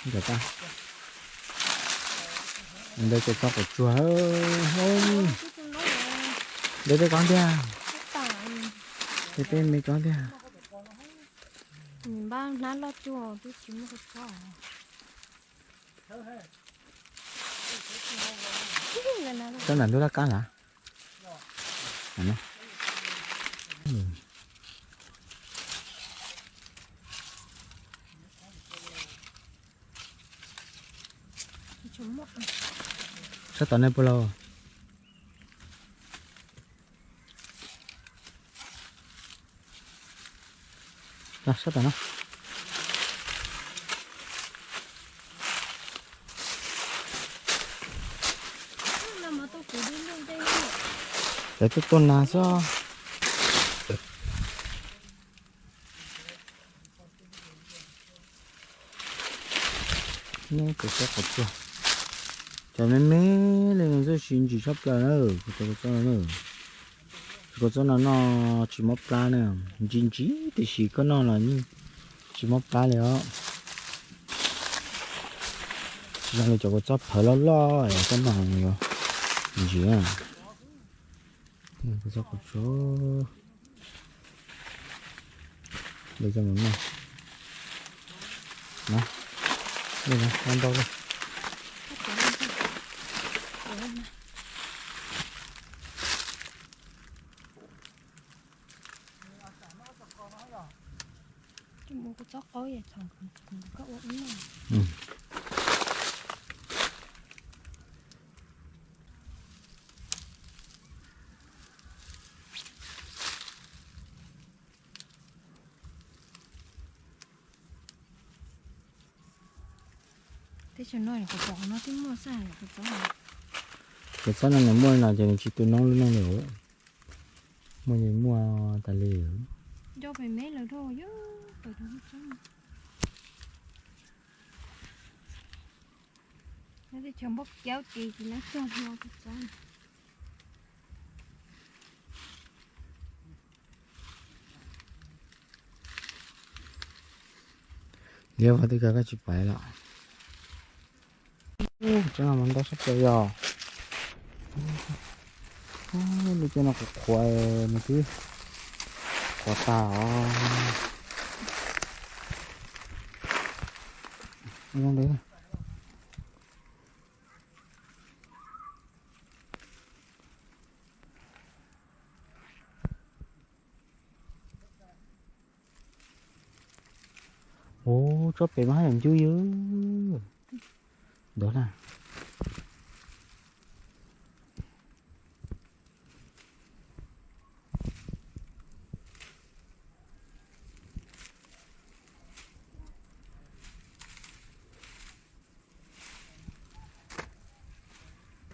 Ntawm ta, ntawm cov txob qaum tsuag. Ntawm tej kob tiag, tej tej me kob tiag. Npaj hnab loj cuag twb tsis muaj txob. Tsob nram ntug laj kab ntag. Sab tom nej puas laus? Sab tom no. Lawv tuaj tuaj nag xwb. Neb cov txob qaum tsuag, cov me me li no xwb sis ntsim tshaj plaws na. Cov kua txob no, cov kua txob no noj tsis mob plab na. Ntsim ntsim tiam sis koj noj los yeej tsis mob plab li os. Tsis zoo li cov kua txob phawv loj loj es koj noj yuav ntsim. Kua txob qaum tsuag. Li coj mus noj. No, li no, ntau ntau li. Mus kua txob qaub es txhoov koj ua ib. Teb chaws no kuv pom qhov no twb muaj xwb, kua txob. Kua txob no nws muaj no ces nws tsis tu noob lub neej li. Muaj ces muaj tas li. Nco pem me lawm dhau yog pem rau lub tsob. Nyob teb chaws npauj kiaub ces tsis nab cog hlo kua txob. Liab vag twb kawg koj tsis pais lawm. Tsob no mas ntau sab plaws yog. Lub caij no qhuav qhuav nws twb qhuav tag os. Zoo ntev. Ua tsob pem mas haj yam ncw ywg. Ntawd na.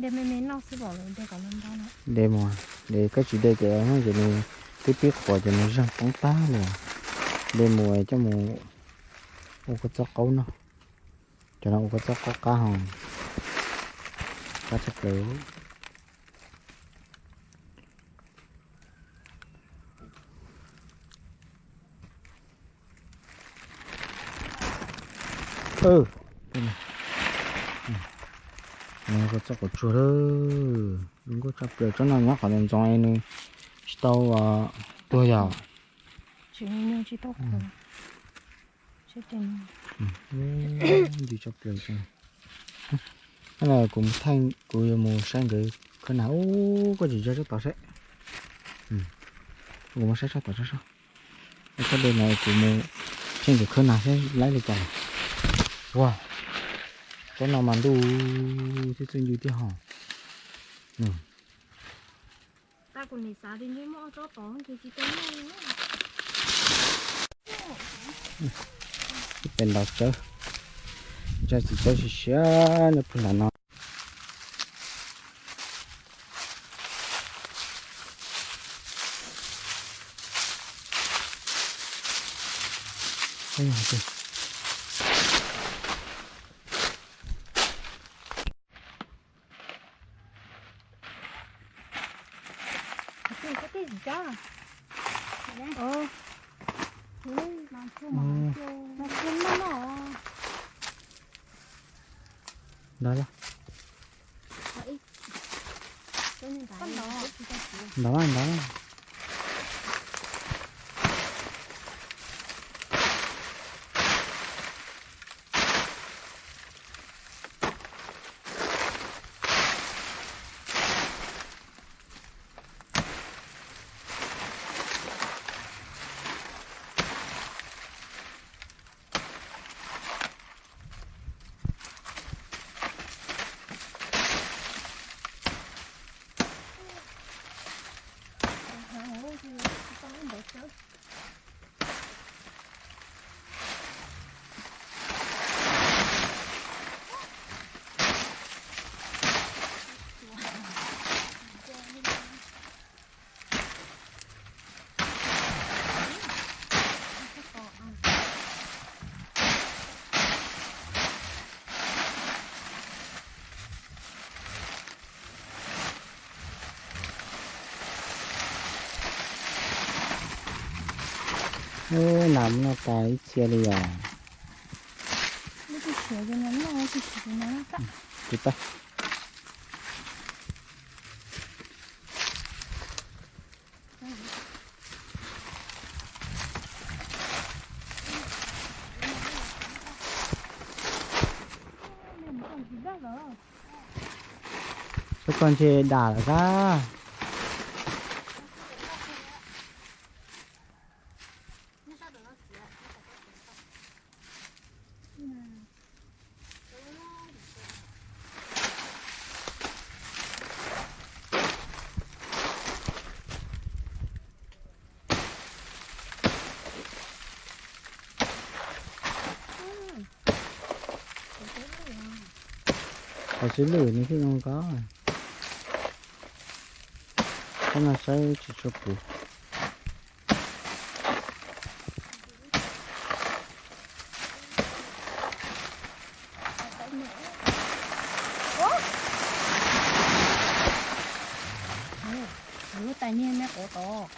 De me me noj xwb pom de kom ntau ntau na. De mus, de koj tsis de ces no ces nws twb pib qhuav ces nws zeeg poob tag li. De mus coj mus ua kua txob qaub noj. Cov no ua kua txob qaub qab ho, qab tshaj plaws. Kua txob qaum tsuag lawm, zoo nkauj tshaj plaws. Tsob no nyob qhov ntxoov ntxoov es nws tsis tau tuag yom. Ntxim tshaj plaws. Kuv mus thaij, kuv yuav mus saib nkawd khawb nag ub, koj tsis tso tsob tod saib. Kuv mus saib tsob tod tso. Tsob de no kuv mus saib nkawd khawb nag saib laib li cas. Ua, tsob no mas ntuj, txhij txhij ncw tiag hos. Ib pem ntaus tsawb, ntsa txiv tsawb siav siav nyob puag nram no. Koj tij tsis cab. Ntawd, ntawd, ntawd. Nam no tas ib txhia li os. Tus tag. Tab koj ntshe dam lawm sab. Qhov tsis lwj nws thiaj zoo ko. Qhov no saib tsis tshua puv. Lub tais niag me quav tod.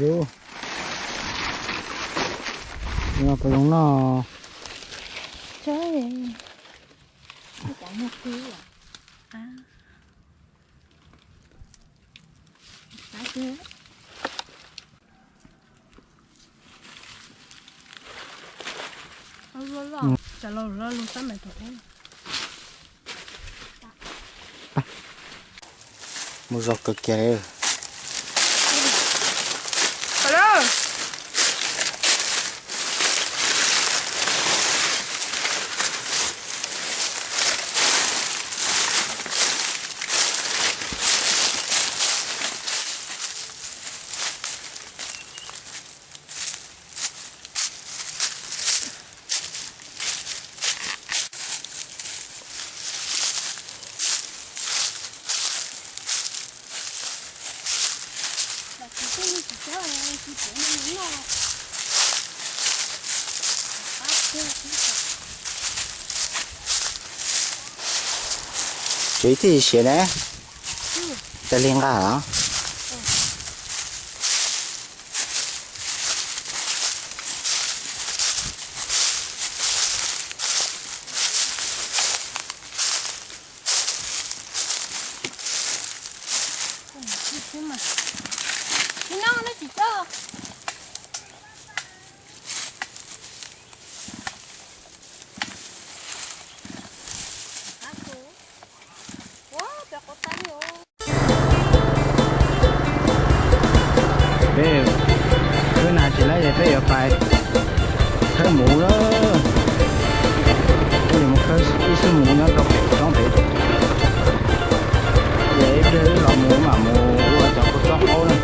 Yus, no puas zoo noj? Mus zog kawg kiag li. Tsev twb siav ne, tas li nqa los. Peb khawb nas tsis laib ces peb yuav pais khawb muv lawm. Peb yuav mus khawb ib xub muv nyob rau pem roob pem. Ces ib pliag wb los mus mam mus ua cov kua txob qaub na.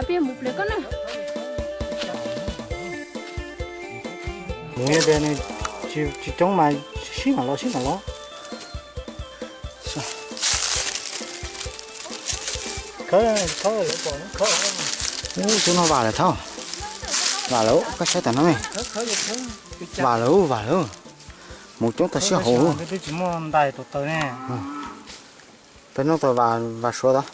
Peb mus pliag koj na. Mus tias nws tsis coob mas sib mam los sib mam los. Ub, cov no vam lawm thauj. Vam lawm, koj saib tam no ne. Vam lawm, vam lawm. Mus coob tag sib haum. Peb hnub tau vam suav tod.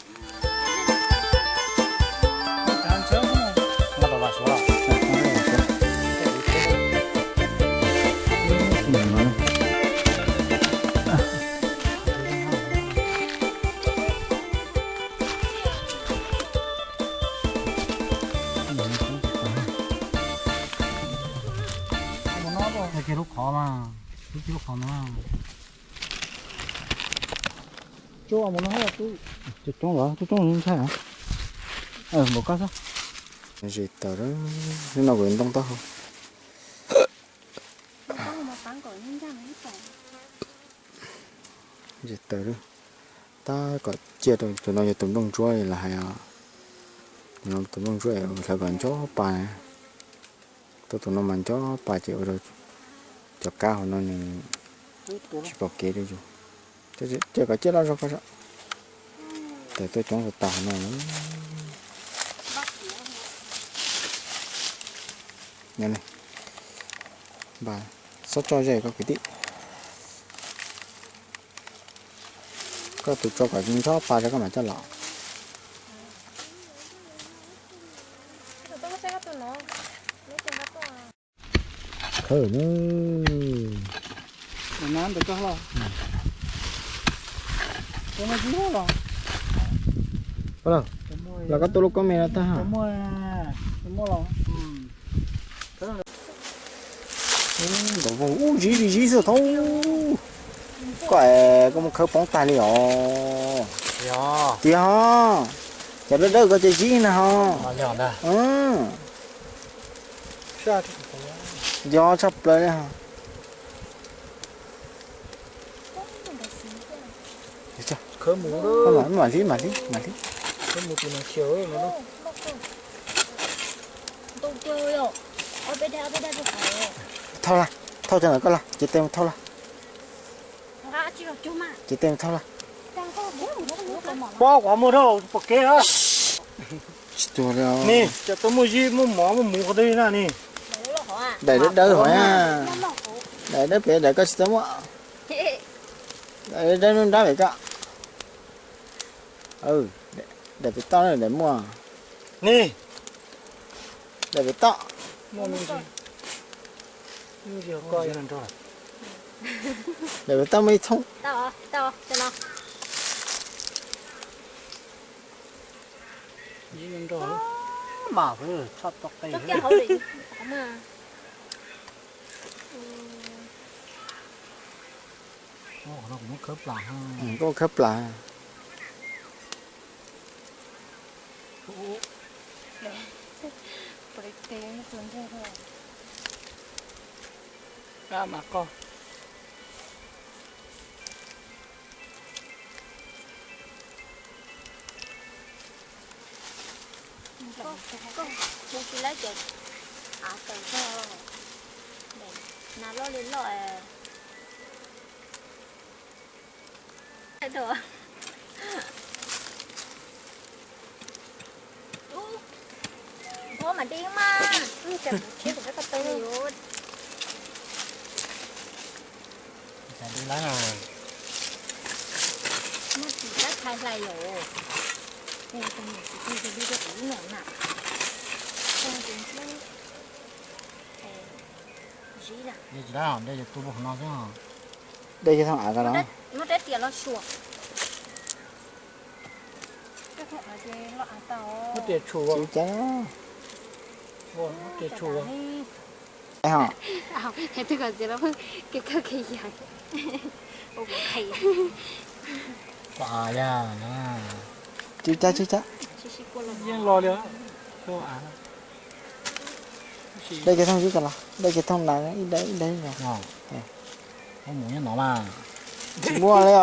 Lub qhov mas, lub qhov no. Coob los, coob coob ntshai. Npam koj xwb. Zis taws, hnub no kuv ntoo taub hau. Zis taws, tab kom ciaj rau tus no yog tus nplooj ntsuab los hais os. Tus no tus nplooj ntsuab hlawv kom nco pa. Tau tus no mas nco pa ces ua rau cov kab hauv no nws tsis pom kev rau yus. Cia kom ciaj loj zog ko. Taws tuaj coob tas tas hauv no. Npam, xob tso ze koj kwv tij. Koj tus tso kom nco pa rau koj mam coj los. Khawb na. Los koj tua lub koob me no tag. Ntau voog ub zib li zib xwb thaub. Koj es koj muab khawb poob tag li os. Tiag ho. Cov dawb dawb koj ces zib na ho. Yog tshaj plaws li ho. Mam li mam li mam li. Thauj lawm, thauj cov ntawd koj lawm, cev tes mus thauj lawm. Cev tes mus thauj lawm. Pob quav muag dhau pom kev. Tsis tuag li os. Ni, cov tau muaj zib muaj mov muaj muv qhov twg na ni. Daim dawb dawb hov na. Daim dawb pem daim koj tsis tau muaj. Daim dawb nruab nrab pem koj. Daim pem toj na daim muaj. Ni. Daim pem toj. Daim pem toj muaj ib txhooj. Koj khawb plas. Koj hu tsis laib ces av tawm zog. Nas loj li loj. Ua mas di mas. Muaj tsis laib thaiv hlais yom. Dej tsis laib, dej tu hauv no xwb. Dej cov thooj av ko los. Muab rab riam los suam. Muab riam tshum. Muab riam tshum. Twb kom txiv los pheej kev kawg kev yam. Tsib cab tsib cab. Yeej los li. Dej cov thooj ib ko los, dej cov thooj na ib dawb ib dawb. Tsis muaj li os.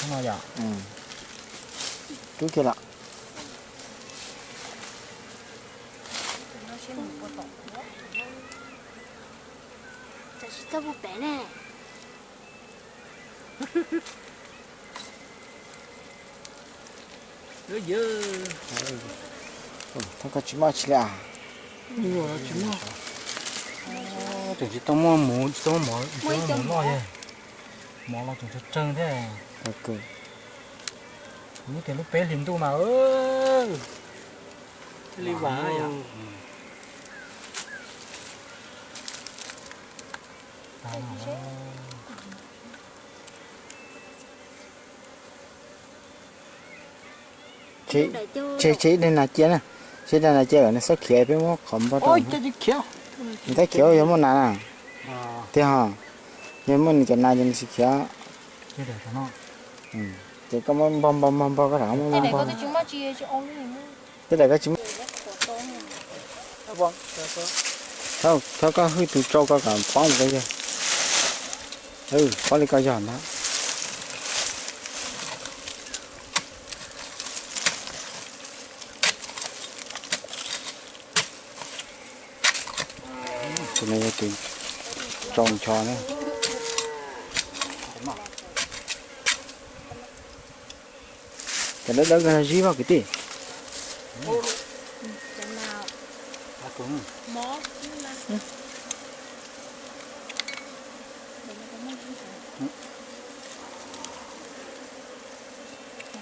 No yom. Rub kiag lawm. Thov koj tsis mob tsi li as. Tseem tsis tau muaj mus, tsis tau muaj mov, tsis tau muaj mov loj yog. Mov los tseem tsawg tsawg thiab. Kuv tias lub peb hlis ntuj mas thiaj li vam yom. Tseg, tseg ib daim nas cia na. Tseg ib daim nas cia kom nws txhob khiav peb muab qhov npog rau. Nws txhob khiav yog muaj nas na. Tiag ho, yog muaj nws cov nas ces nws tsis khiav. Ces koj muab npog npog npog npog koj rov muab npog npog. Tej daim koj tsis muaj. Thov koj hwj tus tsau koj kom pob mus koj yog. Pob li koj yog ntag. Tus no yog tus tsau ncho na. Cov dawb dawb koj zib vaj kwv tij.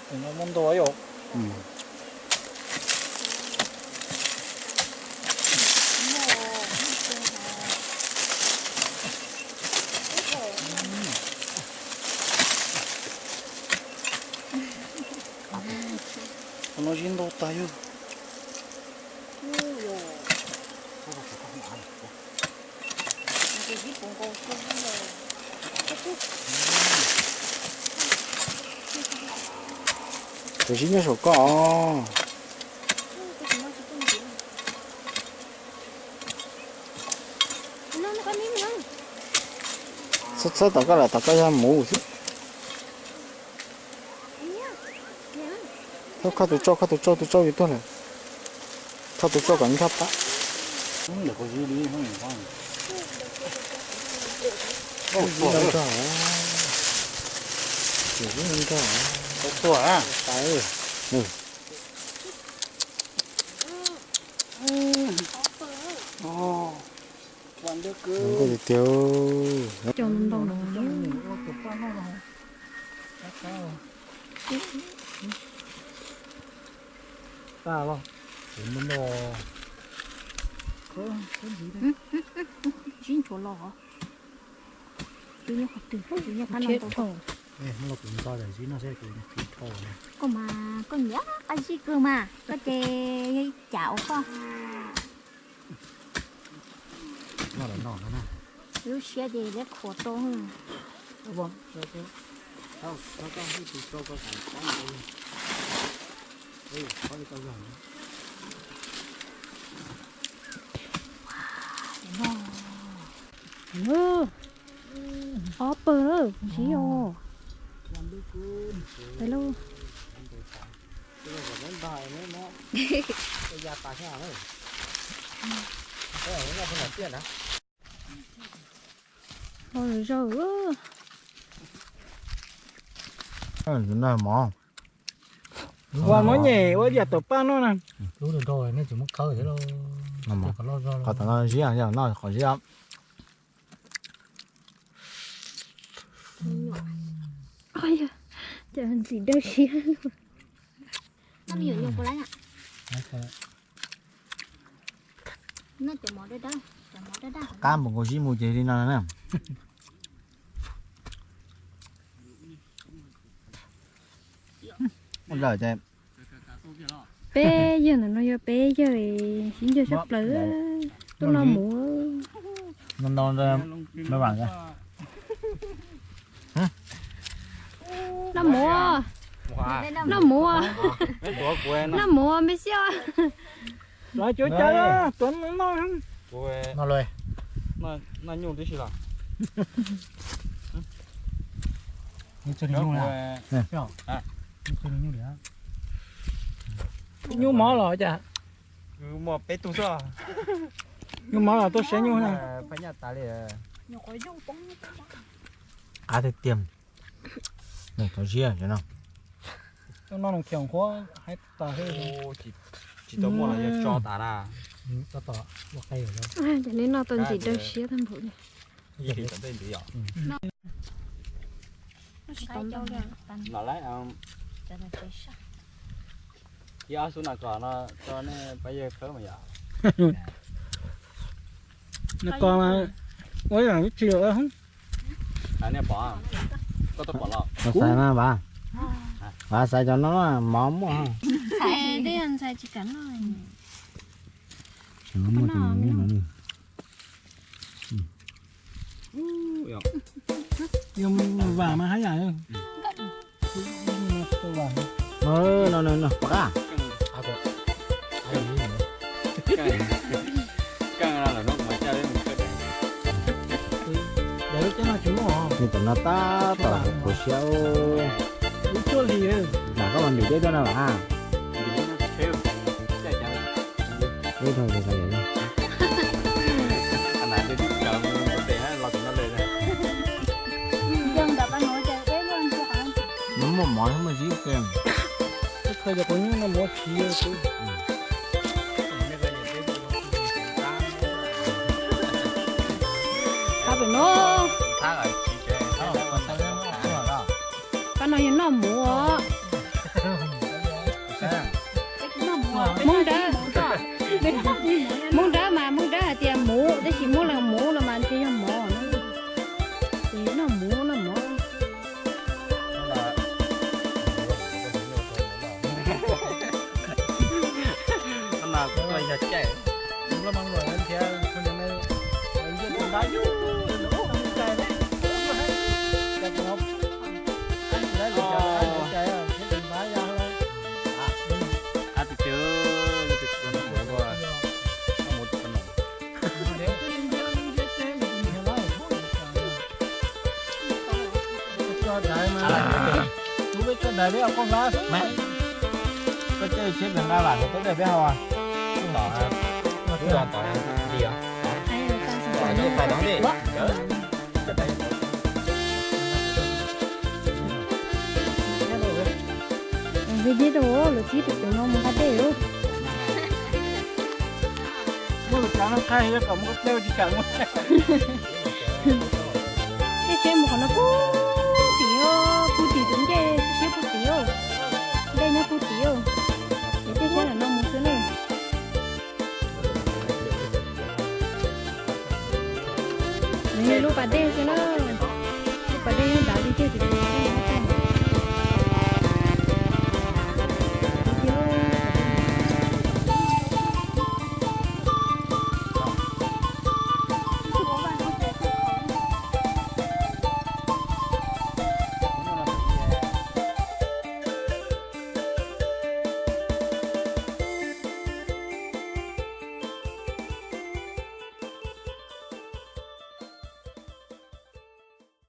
Muaj ntau yom. Qhov no zib ntau tas yog. Tus zib nyob saum koj os. Txhob txhob tom koj lawm, tom koj yog muv xwb. Thov koj tus tsau, koj tus tsau, tus tsau yuav tuag lawm. Thov tus tsau kom ncho pab. Zib no nrog, zib no nrog. Nkauj tiag tiag. Zib nchuav los. Koj mas koj nyiam qab zib kawg mas, koj ces yog ib cam ua koj. Lub siab ces liab khuav rau. Ob pawg lawm, zib os. Peb lub. Los zaug. Ua mov nyem ua yam tom paj no na. Lub nrog nej tsis muab khawb thiab lauj. Qhov tom no zib, yog no qhov zib. Cas ntxim dawb siab. Qab npaum nkaus zib mus ces li no na. Peb yawg ntawm no yog peb yawg, sib ncag sab plaws. Tuaj noj mov. Noj mov, noj mov, noj mov me xi. Los cuab cawv tuav noj. Noj nyuj tib si los. Nyuj mov los cas? Nyuj mov los tuaj siab nyuj na. Qab tiag tiag. Nws tau ziab no. Noj nws khiav nqhuab haib tas. Tsis tau muaj los yog tso tas na. Ces neb noj tau ntxim dawb siab tag npaum li. Ib ob xub nas kos no rau nej pab yawg khawb mas yom. Nas kos mas ua ib tsi. Xaiv mas Vav, Vav xaiv cov no mov muaj. Yog vam mas hab yam. No, no, no, pom qab. Nws tom no tab tom khuv siab. Mam koj los ntim deb tuaj no los a. Ib tug no muaj mov muaj zib kawg. Ib qho cov quav nyuj no mov tsis. Qab pem no. Qab no yog noj muv os. Hmoob Dawb, Hmoob Dawb mas Hmoob Dawb hais tias muv, tab sis muab leej muv los mas ntshe yog mov na. Ces noj muv noj mov. Koj caij tsheb pem nqa vam peb daim peb haus. Ua li deb rau lawv txib tus cawv no mus nqa dej lauj. Muab lus tsav no qha kom muab dej tsis kam muab. Tej tsheb mus qhov no puag tim, puag tim tus ncej siab puag tim, dej nyob puag tim. Ces tej tsheb lam no mus xwb na. Nws yog lub pas dej xwb na. Lub pas dej nyob nrad li tiag tiag.